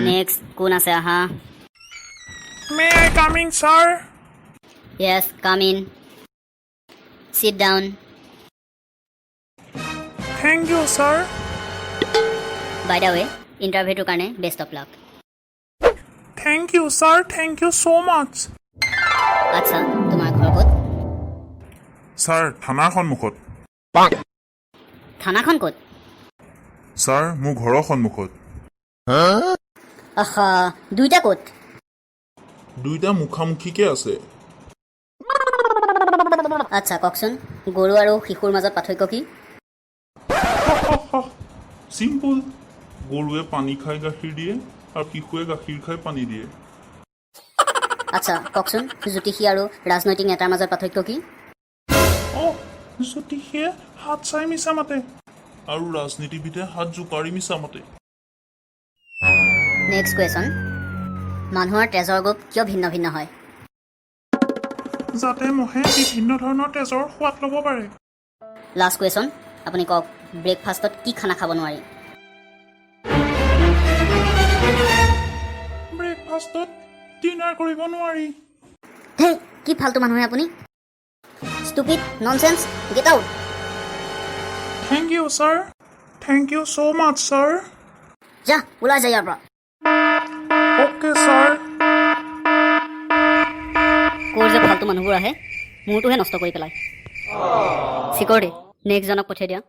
Next কোন আছে আহা? May I coming, sir? Yes, come in, sit down. Thank you, sir. By the ৱে, ইণ্টাৰভিউটোৰ কাৰণে best of luck. Thank you, sir. Thank you so much. আচ্ছা, তোমাৰ ঘৰ ক'ত? Sir, থানাৰ সন্মুখত। থানাখন ক'ত? ছাৰ, মোৰ ঘৰৰ সন্মুখত। আহা, দুইটা ক'ত? দুইটা মুখামুখিকে আছে। আচ্ছা, কওকচোন, গৰু আৰু শিশুৰ মাজত পাৰ্থক্য কি? চিম্পুল, গৰুৱে পানী খাই গাখীৰ দিয়ে আৰু শিশুৱে গাখীৰ খাই পানী দিয়ে। আচ্ছা, কওকচোন, জ্যোতিষী আৰু ৰাজনৈতিক নেতাৰ মাজত পাৰ্থক্য কি? অ', জ্যোতিষীয়ে হাত চাই মিছা মাতে আৰু ৰাজনীতিবিদে হাত জোকাৰি মিছা মাতে। নেক্সট কুৱেশ্যন, মানুহৰ তেজৰ গ্ৰুপ কিয় ভিন্ন ভিন্ন হয়? যাতে মহে বিভিন্ন ধৰণৰ তেজৰ সোৱাদ ল'ব পাৰে। লাষ্ট কুৱেশ্যন, আপুনি কওক, ব্ৰেকফাষ্টত কি খানা খাব নোৱাৰি? ব্ৰেকফাষ্টত ডিনাৰ কৰিব নোৱাৰি। হেই, কি ফাল্টু মানুহে আপুনি! Stupid, nonsense, get out. Thank you, sir. Thank you so much, sir. যা, ওলাই যা ইয়াৰ পৰা। Okay, sir. ক'ৰ যে ফাল্টু মানুহবোৰ আহে, মূৰটোহে নষ্ট কৰি পেলায়। চিকিউৰিটি, নেক্সটজনক পঠিয়াই দিয়া।